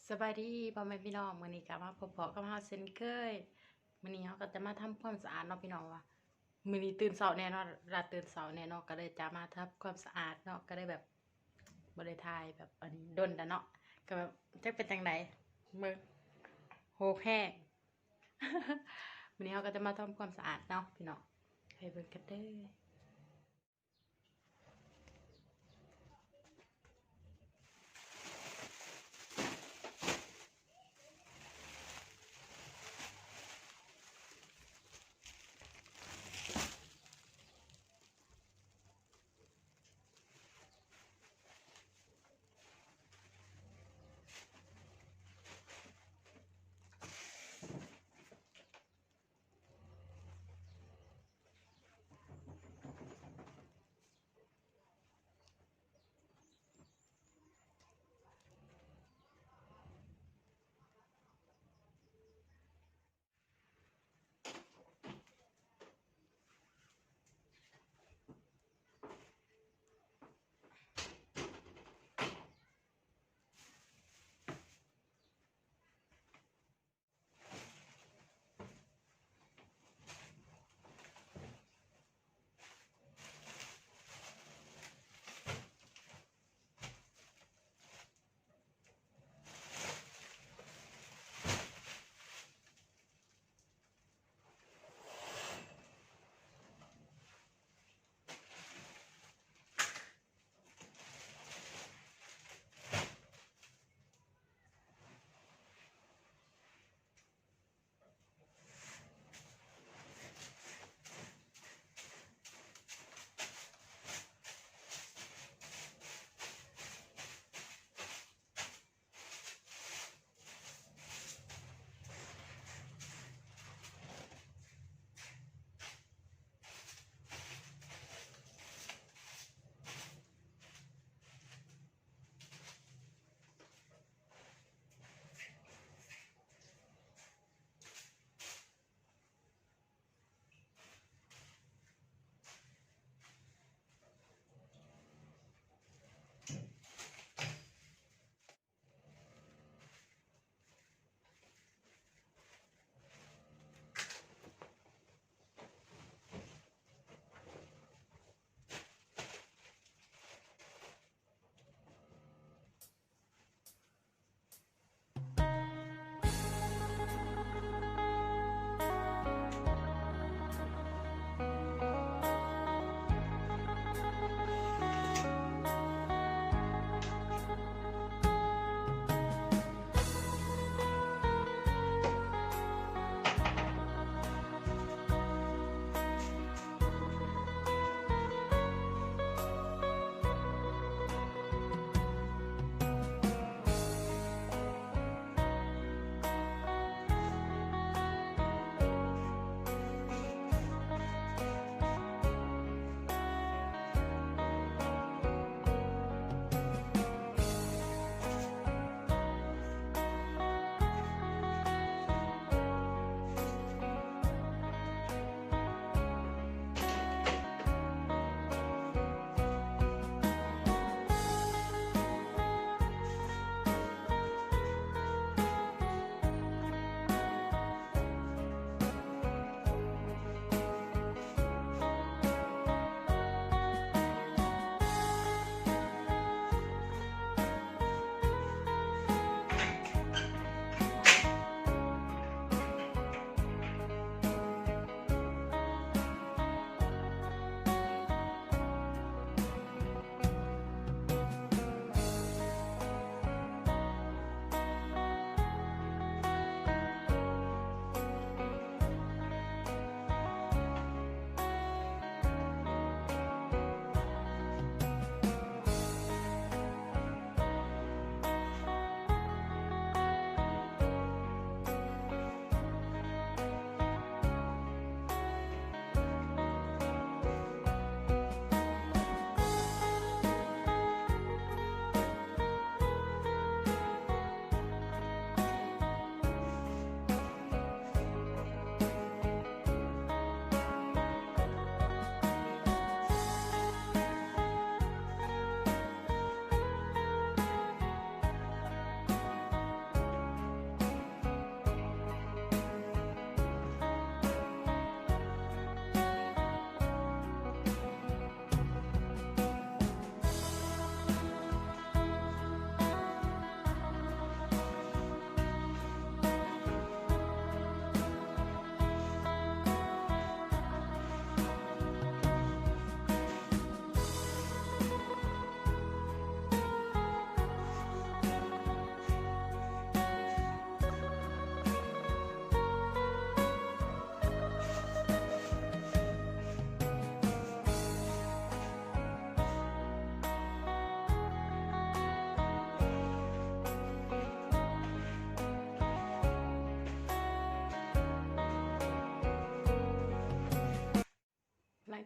ສະບາຍດີພໍ່ແມ່ພີ່ນ້ອງ ມື້ນີ້ກໍມາພົບພໍ້ກັບເຮົາເຊັ່ນເຄີຍ. ມື້ນີ້ເຮົາກໍຈະມາທຳຄວາມສະອາດເນາະພີ່ນ້ອງ ວ່າມື້ນີ້ຕື່ນເຊົ້າແນ່ເນາະ ລາຕື່ນເຊົ້າແນ່ເນາະ ກໍເລີຍຈະມາທຳຄວາມສະອາດເນາະ ກໍເລີຍແບບບໍ່ໄດ້ຖ່າຍແບບອັນດົນແລ້ວເນາະ ກໍແບບຈັກເປັນຈັ່ງໃດ ເບິ່ງ ໂຮກແຮງ. ມື້ນີ້ເຮົາກໍຈະມາທຳຄວາມສະອາດເນາະພີ່ນ້ອງ ໄປເບິ່ງກັນເດີ້.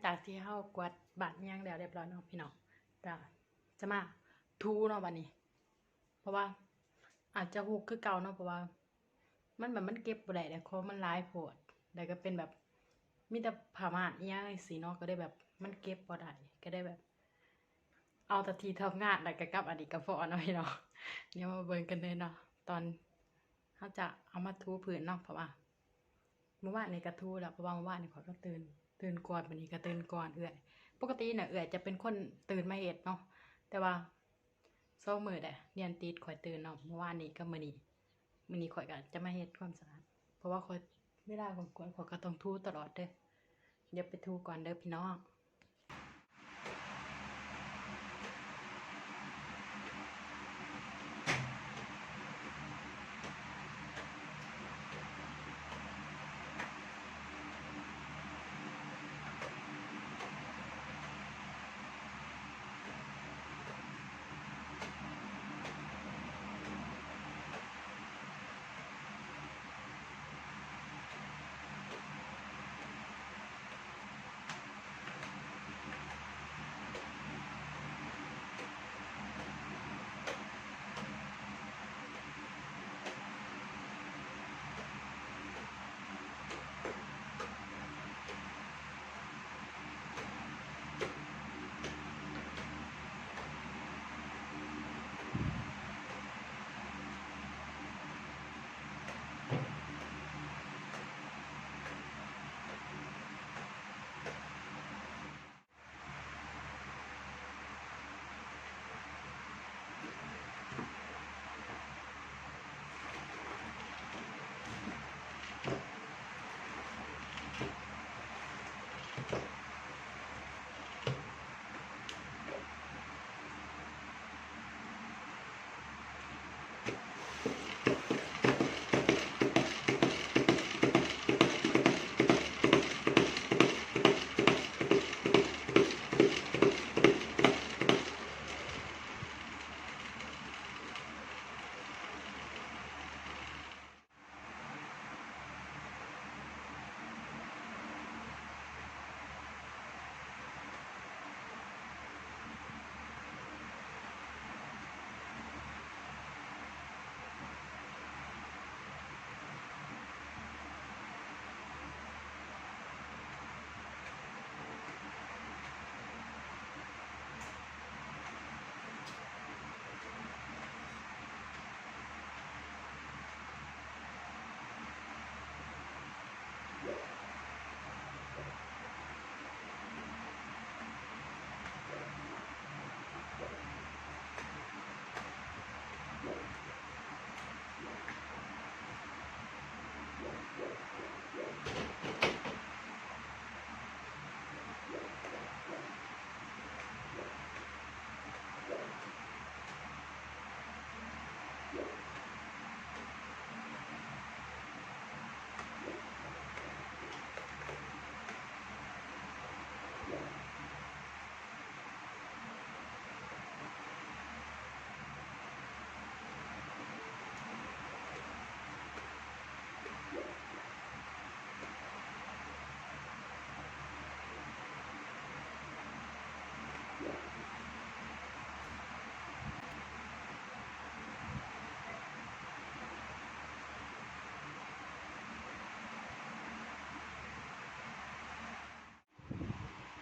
ຈາກທີ່ເຮົາກວາດບ້ານອີ່ຫຍັງແລ້ວຮຽບຮ້ອຍເນາະພີ່ນ້ອງ ກະຈະມາຖູເນາະບາດນີ້ ເພາະວ່າອາດຈະຮົກຄືເກົ່າເນາະ ເພາະວ່າມັນແບບມັນເກັບບໍ່ໄດ້ແຫຼະ ຂອງມັນຫຼາຍໂພດ ແລ້ວກະເປັນແບບມີແຕ່ຜ້າມ່ານອີ່ຫຍັງຈັ່ງຊີ້ເນາະ ກະເລີຍແບບມັນເກັບບໍ່ໄດ້ ກະເລີຍແບບ ເອົາແຕ່ທີ່ທຳງານ ແລ້ວກະກັບອັນນີ້ກະພໍເນາະພີ່ນ້ອງ. ດຽວມາເບິ່ງກັນເລີຍເນາະ ຕອນເຮົາຈະເອົາມາຖູພື້ນເນາະ ເພາະວ່າມື້ວານນີ້ກະຖູແລ້ວ ເພາະວ່າມື້ວານນີ້ຂ້ອຍກະຕື່ນ ຕື່ນກ່ອນ ມື້ນີ້ກະຕື່ນກ່ອນເອື້ອຍ. ປົກກະຕິນະເອື້ອຍຈະເປັນຄົນຕື່ນມາເຮັດເນາະ ແຕ່ວ່າສອງມື້ແຫຼະລຽນຕິດຂ້ອຍຕື່ນເນາະ ມື້ວານນີ້ກັບມື້ນີ້ ມື້ນີ້ຂ້ອຍກະຈະມາເຮັດຄວາມສະອາດ ເພາະວ່າຂ້ອຍ ເວລາຂ້ອຍກວາດ ຂ້ອຍກະຕ້ອງຖູຕະຫຼອດເດີ້. ດຽວໄປຖູກ່ອນເດີ້ພີ່ນ້ອງ.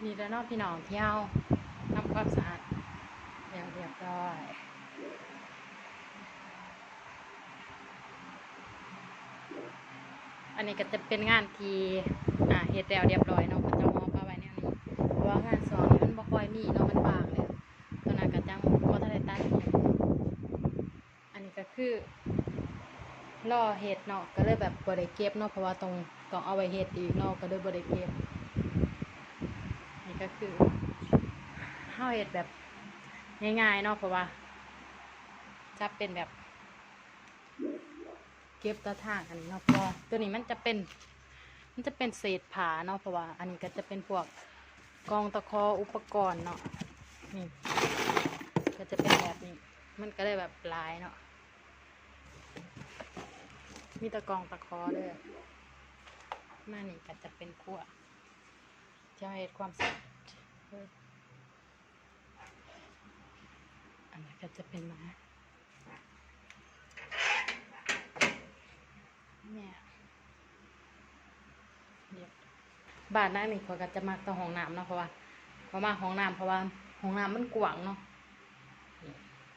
ນີ້ແຫຼະເນາະພີ່ນ້ອງ ທີ່ເຮົາທຳຄວາມສະອາດແລ້ວຮຽບຮ້ອຍ. ອັນນີ້ກະຈະເປັນງານທີ່ ອ່າ ເຮັດແລ້ວຮຽບຮ້ອຍເນາະ ເຂົາເຈົ້າມອບມາໄວ້ແນວນີ້ ເພາະວ່າງານຊ່ວງນີ້ມັນບໍ່ຄ່ອຍມີເນາະ ມັນວ່າງແລ້ວ ຕອນນັ້ນກະຍັງບໍ່ທັນໄດ້ຕັດອີ່ຫຍັງ. ອັນນີ້ກະຄືລໍເຮັດເນາະ ກະເລີຍແບບບໍ່ໄດ້ເກັບເນາະ ເພາະວ່າຕ້ອງ ຕ້ອງເອົາໄວ້ເຮັດອີກເນາະ ກະເລີຍບໍ່ໄດ້ເກັບ. ນີ້ກະຄືເຮົາເຮັດແບບງ່າຍໆເນາະ ເພາະວ່າຈະເປັນແບບເກັບຕາທາງອັນນີ້ເນາະ ເພາະວ່າໂຕນີ້ມັນຈະເປັນ ມັນຈະເປັນເສດຜ້າເນາະ ເພາະວ່າອັນນີ້ກະຈະເປັນພວກກ່ອງຕະຂໍອຸປະກອນເນາະ ນີ້ກະຈະເປັນແບບນີ້ ມັນກະເລີຍແບບຫຼາຍເນາະ ມີແຕ່ກ່ອງຕະຂໍເດີ້. ມານີ້ກະຈະເປັນຄົວ ຈະເຮັດຄວາມສະອາດ. ເອີ ອັນນີ້ກໍຈະເປັນໝາ ແມ່ ບ້ານນາງນີ້ຂ້ອຍກໍຈະມັກແຕ່ຫ້ອງນ້ຳເນາະ ເພາະວ່າຂ້ອຍມັກຫ້ອງນ້ຳ ເພາະວ່າຫ້ອງນ້ຳມັນກວ້າງເນາະ.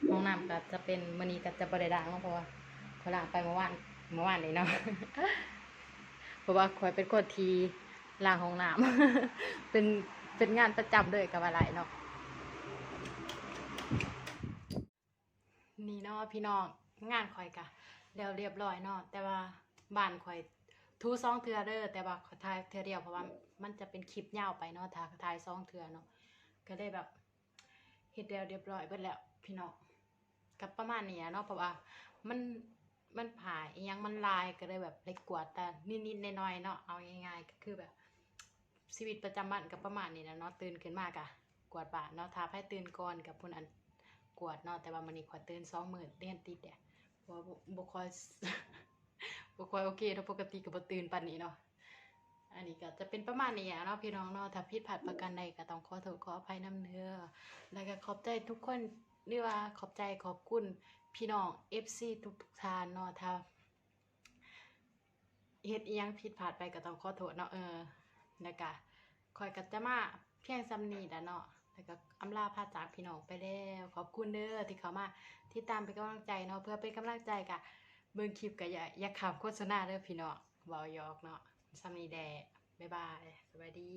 ຫ້ອງນ້ຳກໍຈະເປັນ ມື້ນີ້ກໍຈະບໍ່ໄດ້ລ້າງເນາະ ເພາະວ່າຂ້ອຍລ້າງໄປເມື່ອວານ ເມື່ອວານນີ້ເນາະ ເພາະວ່າຂ້ອຍເປັນຄົນທີ່ລ້າງຫ້ອງນ້ຳ ເປັນ ເປັນງານປະຈຳເລີຍກໍວ່າໄດ້ເນາະ. ນີ້ເນາະພີ່ນ້ອງ ງານຂ້ອຍກະແລ້ວລຽບລ້ອຍເນາະ ແຕ່ວ່າບ້ານຂ້ອຍຖູສອງເທື່ອເດີ ແຕ່ວ່າຂ້ອຍຖ່າຍເທື່ອດຽວ ເພາະວ່າມັນຈະເປັນຄລິບຍາວໄປເນາະ ຖ້າຖ່າຍສອງເທື່ອເນາະ ກະເລີຍແບບເຮັດແລ້ວລຽບລ້ອຍເບິດແລ້ວພີ່ນ້ອງ. ກະປະມານນີ້ແຫຼະເນາະ ເພາະວ່າມັນ ມັນຜ້າອີ່ຫຍັງມັນຫຼາຍ ກະເລີຍແບບໄດ້ກວາດແຕ່ນິດໆໜ້ອຍໆເນາະ ເອົາງ່າຍໆ ກະຄືແບບ ຊີວິດປະຈຳວັນກໍປະມານນີ້ແຫຼະເນາະ ຕື່ນຂຶ້ນມາກໍກວາດບ້ານເນາະ ຖ້າໃຜຕື່ນກ່ອນກໍຜູ້ນັ້ນກວາດເນາະ. ແຕ່ວ່າມື້ນີ້ຂ້ອຍຕື່ນສອງມື້ລຽນຕິດແຫຼະ ເພາະວ່າບໍ່ ບໍ່ຄ່ອຍ ບໍ່ຄ່ອຍໂອເຄເນາະ ປົກກະຕິກໍບໍ່ຕື່ນປານນີ້ເນາະ. ອັນນີ້ກໍຈະເປັນປະມານນີ້ແຫຼະເນາະພີ່ນ້ອງເນາະ ຖ້າຜິດພາດປະການໃດກໍຕ້ອງຂໍໂທດຂໍອະໄພນຳເດີ. ແລ້ວກໍຂອບໃຈທຸກຄົນ ຫຼືວ່າຂອບໃຈຂອບຄຸນພີ່ນ້ອງເອັຟຊີທຸກໆທ່ານເນາະ ຖ້າ ເຮັດອີ່ຫຍັງຜິດພາດໄປກໍຕ້ອງຂໍໂທດເນາະ ເອີ ແລ້ວກະຂ້ອຍກໍຈະມາພຽງສ່ຳນີ້ແຫຼະເນາະ ແລ້ວກໍອຳລາພາຈາກພີ່ນ້ອງໄປແລ້ວ. ຂອບຄຸນເດີທີ່ເຂົ້າມາຕິດຕາມເປັນກຳລັງໃຈເນາະ ເພື່ອເປັນກຳລັງໃຈກະເບິ່ງຄລິບ ກະຢ່າ ຢ່າຂ້າມໂຄສະນາເດີພີ່ນ້ອງ ເວົ້າຫຍອກເນາະ. ສ່ຳນີ້ແຫຼະ ບາຍບາຍ ສະບາຍດີ.